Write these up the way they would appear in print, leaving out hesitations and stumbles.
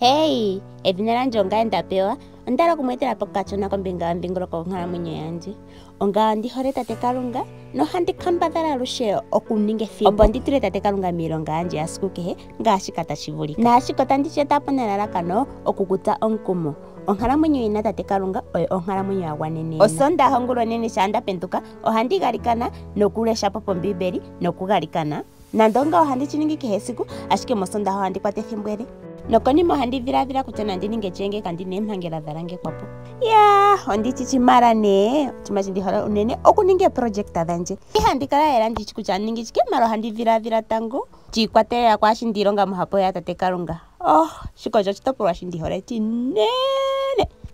Hey, edhina lyandje ongaye Ndapewa. Onda hala oku mu etela po kashona kombinga yomudhingoloko gwonkalamwenyo yandje. Onga ondi hole tate Kalunga nohandi kambadhala alushe okuninga ethimbo opo ndi tule tate Kalunga miilonga yandje yasiku kehe ngaashika tashi vulika. Naashika otandi shi eta po nelalakano okukutsa omukumo. Onkalamwenyo yi na tate Kalunga oyo onkalamwenyo ya gwanenena. Osoondaha ongulonene shaa nda penduka ohandi galikana nokulesha po pOmbiimbeli nokugalikana. Nando ongawo ohandi shi ningi kehe esiku, ashike mOsoondaha ohandi kwata ethimbo ele. Nokonima ohandi dhiladhila kutya nandi ninge chike ngele kandi na eempangela dha langekwa po. Yaa, ondi shi shi mala nee, oshinima shi ndi hole unene okuninga eeprojekta dhandje. Ihandi kala lela ndi shi kutya andi ningi shike, mala ohandi dhiladhila tango, shi ikwatelela kwaashi ndi ilonga mohapu yaTate Kalunga. Oh, shika osho oshitopolwa shi ndi hole shinene!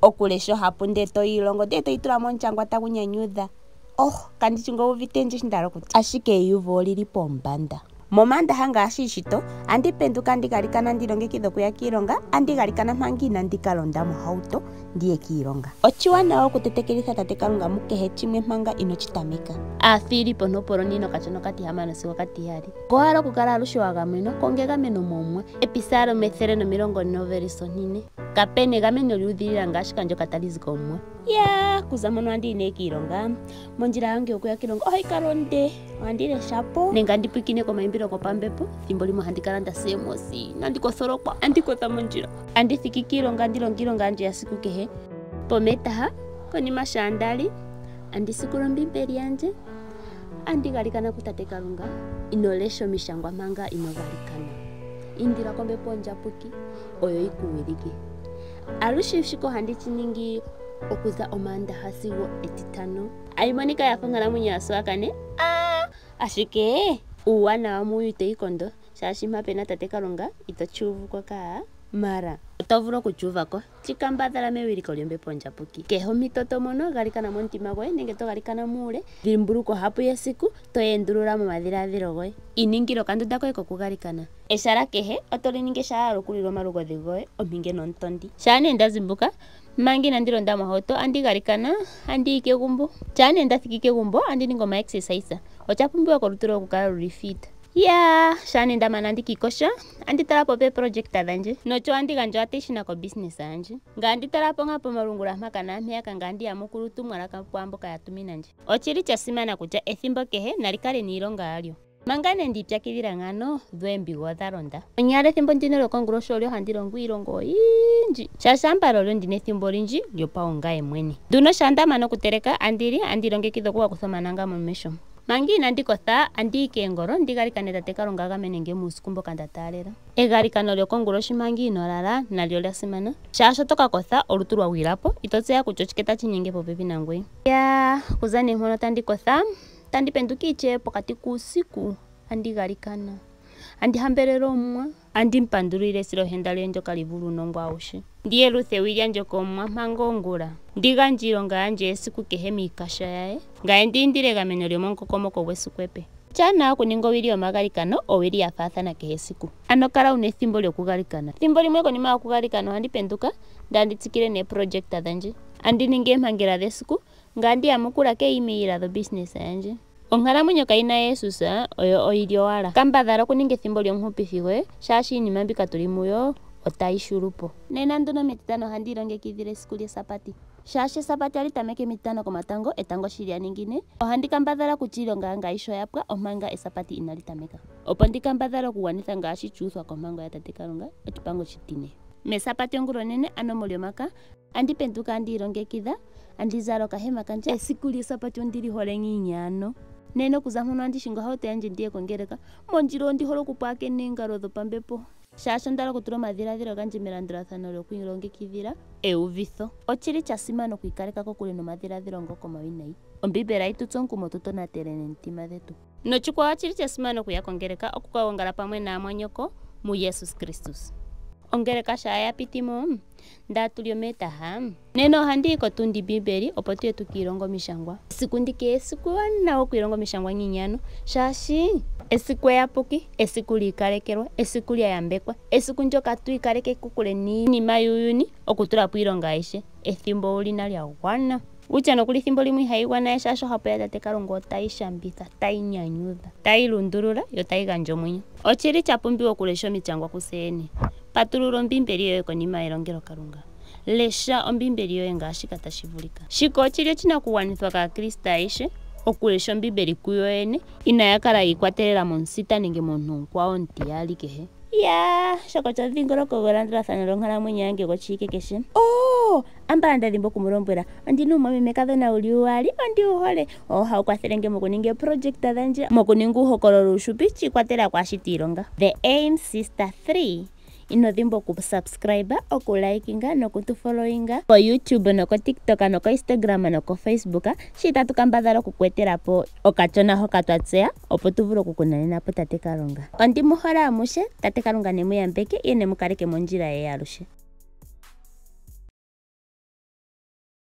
Okulesha ohapu ndee to yi ilongo ndee to yi tula momushangwa tagu nyanyudha. Oh, kandi shi ngo uvite ndje shi nda hala okutya. Ashike eiyuvo oli li pombanda. Momaandaha ngaashi shito, andi penduka andi galikana ndi ilongekidhe okuya kiilonga, andi galikana manga inandi ka londa mohauto ndi ye kiilonga. Oshiwanawa okutetekelitha Tate Kalunga mukehe shimwe manga ino shi tameka. Aafilipi ontopolwa 4:6 sigo 7. Ngele owa hala okukala alushe wa gamenwa, konga egameno mOmuwa. Episalomi 140 ovelise 4. Kape na egameno lyu udhilila ngaashika ndyoka tali zi kOmuwa. Ya, kuza mpono ohandi yi nee kiilonga. Mondjila yange yokuya kiilonga ohayi kala onde. Ohandi lesha po nenge andi pwiikine komaimbilo gopambepo. Thimbo limwe ohandi kala nda sa eemosi, nandi kotholokwa, andi kotha mondjila. Andi thiki kiilonga andi longo iilonga yandje yasiku kehe. Pometaha, konima shaa nda li, andi sikula Ombiimbeli yandje, andi galikana kuTate Kalunga. Ino lesha omishangwa manga ino galikana. Indila kOmbepo Ondjapuki oyo yi ku wilike. Alushe shika ohandi shi ningi okuza Omaandaha sigo Etitano. Ayi monika ya fa onkalamwenyo ya swakane, ah, ashike uuwanawa muyo ito yi kondo, shaashi mpa pe na Tate Kalunga ito shi uvu ko kaa, mara oto vulu oku shi uva ko. Shi kambadhala mewiliko lyOmbepo Ondjapuki. Kehe ompito to mono, galikana momutima goye nenge to galikana muule. Dhimbulukwa ohapu yesiku, to yi endulula momadhiladhilo goye. Iningila okandunda koye kokugalikana. Eshala kehe oto li ningi eshala lyokulwila omalugodhi goye ompinge nomutondi. Shaa nee nda zimbuka, manga inandi londa mohauto, andi galikana, andi yi kegumbo. Shaa nee nda thiki kegumbo, andi ningi omaexercise. Osha pumbiwa kolutu loye okukala lu li fit. Iyaa, shaa nee nda mana andi kiikosha, andi tala po peeprojecta dhandje. Notsho andi gandja oattention kobusiness yandje. Ngaye andi tala po ngaa pomalungula mpaka naampeyaka ngaye andi yamukula uutumwalaka kwaamboka ya tumina ndje. Oshi li sha simana kutya ethimbo kehe nali kale niilonga yalyo. Manga nee ndi ipyakidhila ngaano, dho oombiga odha londa. Konyala ethimbo ndino lyokongulohi olyo handi longo iilonga oyindji, shaashi ambala olyo ndi na ethimbo olindji lyopaungaye mwene. Nduno shaa nda mana okuteleka, andi li, andi ilongekidha oku ka kutha omananga momesho. Manga inandi kotha, andi yi keengolo ndi galikane Tate Kalunga a gamene nge muusiku mboka nda taalela. Egalikano lyokongulohi manga ino lala nalyo olya simana, shaashi oto ka kotha olutu lwa gwila po, ito tseya kutya oshike tashi inyenge popepi nangoye. Ya, okuza nee mpono tandi kotha. Tandi penduka iitshee pokati kuusiku, andi galikana. Andi hambelele Omuwa, andi mu pandulile esilohenda lye ndyoka li vule uunongo auhe. Ndi yeluthe ewi lyandje kOmuwa manga ongula, ndi gandje iilonga yandje yesiku kehe miikasha yaye, ngaye ndi indile egameno lye momukokomoko gwesiku epe. Oshaanawa okuninga owili yomagalikano owili ya faathana kehe esiku. Ano kala wu na ethimbo lyokugalikana. Ethimbo limwe konima yokugalikana ohandi penduka ndee andi tsikile neeprojekta dhandje. Andi ningi eempangela dhesiku Ngandi yamukula keemail dho business yandje. Onkalamwenyo kayi na Jesus oyo oyi li owala. Kambadhala okuninga ethimbo lyomuhupithi goye shaashi iinima mbika tuli muyo otayi shulu po. Nena nduno metitano ohandi ilongekidhile esiku lyEsabati. Shaashi Esabati ohali tameke metitano komatango etango shi lya ningine, ohandi kambadhala kutya iilonga yange ayihe oya pwa omanga Esabati inali tameka. Opo ndi kambadhale okugwanitha ngaashi shu uthwa kompango yaTate Kalunga, oshipango oshitine. Mesabati ongulonene, ano mOlyomaka, Andi penduka andi ilongekidha, andi zala okahema kandje. Esiku lyEsabati ondi li hole ngiini ano? Nena okuza mpono andi hingi ohauto yandje ndi ye kongeleka. Mondjila ondi hole okupwaakena oongalo dhopambepo, shaashi onda hala okutula omadhiladhilo gandje melandulathano lyokwiilongekidhila euvitho. Oshi li sha simana okwiikaleka kokule nomadhiladhilo ngoka omawinayi. Ombiimbeli ohayi tu tsu omukumo tu tonatele nomitima dhetu. Nochikwawo oshi li sha simana okuya kongeleka oku ka gongala pamwe naamwanyoko muJesus Kristus. Ongeleka shaa ya piti mo, ndaa tu li omeetaha. Nena ohandi yi kotundimbiimbeli opo tu ye tu ki ilonge omishangwa. Esiku ndika esiku ewanawa okwiilonga omishangwa ngiini ano? Shaashi esiku eyapuki, esiku li ikalekelwa, esiku lya yambekwa, esiku ndyoka tu ikaleke kokule niinima yuuyuni, okutula po iilonga ayihe. Ethimbo owu li na lya gwana. Kutya nokuli thimbo limwe ihayi gwana ye shaashi ohapu yatate Kalunga otayi shambitha, tayi nyanyudha, tayi lundulula yo tayi gandja omwenyo. Oshili sha pumbiwa okulesha omityangwa kutse yene. Patulula Ombiimbeli yoye konima yelongelokalunga. Lesha Ombiimbeli yoye ngaashika tashi vulika. Shika oshi li oshinakugwanithwa kAakriste ayehe okulesha Ombiimbeli kuyo yene, inaya kala yi ikwatelela momusita nenge momuntu omukwawo omutiyali kehe. Ya, shoka osho omudhingoloko gwelandulathano lyonkalamwenyo yange gwoshiwike kehe. Oh! Ambala nda dhimbwa oku mu lombwela, ondi na uumwamemekadhona wu li uwali, ondi wu hole. Ohawu kwathele nge mokuninga eeprojekta dhandje, mokuninga uuhokololo uushupi, shi ikwatelela kwaashi twi ilonga. The Aim Sister 3. Ino dhimbwa oku subscribe, oku likinga noku tu followinga ko YouTube noko TikTok noko Instagram noko Facebook, shi tatu kambadhala oku ku etela po okashona hoka twa tseya opo tu vule oku ku nanena po Tate Kalunga. Ondi mu hole amushe, Tate Kalunga ne mu yambeke ye ne mu kaleke mondjila ye alushe.